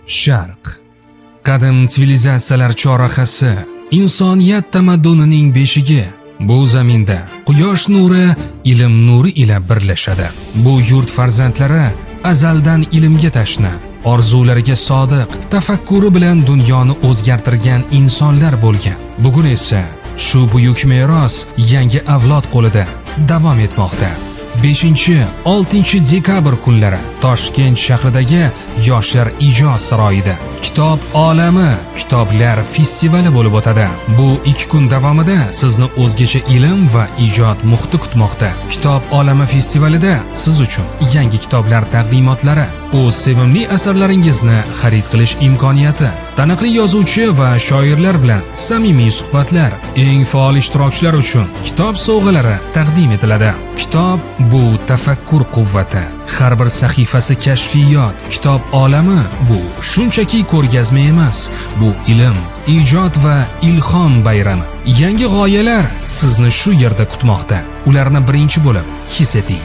Sharq. Qadim sivilizatsiyalar chorrahasi, insoniyat tamaddunining beshigi. Bu zaminda quyosh nuri ilm nuri ila birlashadi. Bu yurt farzandlari azaldan ilmga tashna, orzulariga sodiq, tafakkuri bilan dunyoni o'zgartirgan insonlar bo'lgan. Bugun esa shu buyuk meros yangi avlod qo'lida davom etmoqda. 5-6 dekabr kunlari Toshkent shahridagi Yoshlar ijod saroyida "Kitob olami" kitoblar festivali bo'lib o'tadi. Bu 2 kun davomida sizni o'zgacha ilm va ijod muhiti kutmoqda. "Kitob olami" festivalida siz uchun yangi kitoblar taqdimotlari, o'z sevimli asarlaringizni xarid qilish imkoniyati, taniqli yozuvchi va shoirlar bilan samimiy suhbatlar, eng faol ishtirokchilar uchun kitob sovg'alari taqdim etiladi. Kitob bu tafakkur quvvati. Har bir sahifasi kashfiyot. "Kitob olami" bu shunchaki ko'rgazma emas, bu ilm, ijod va ilhom bayrami. Yangi g'oyalar sizni shu yerda kutmoqda. Ularni birinchi bo'lib his eting.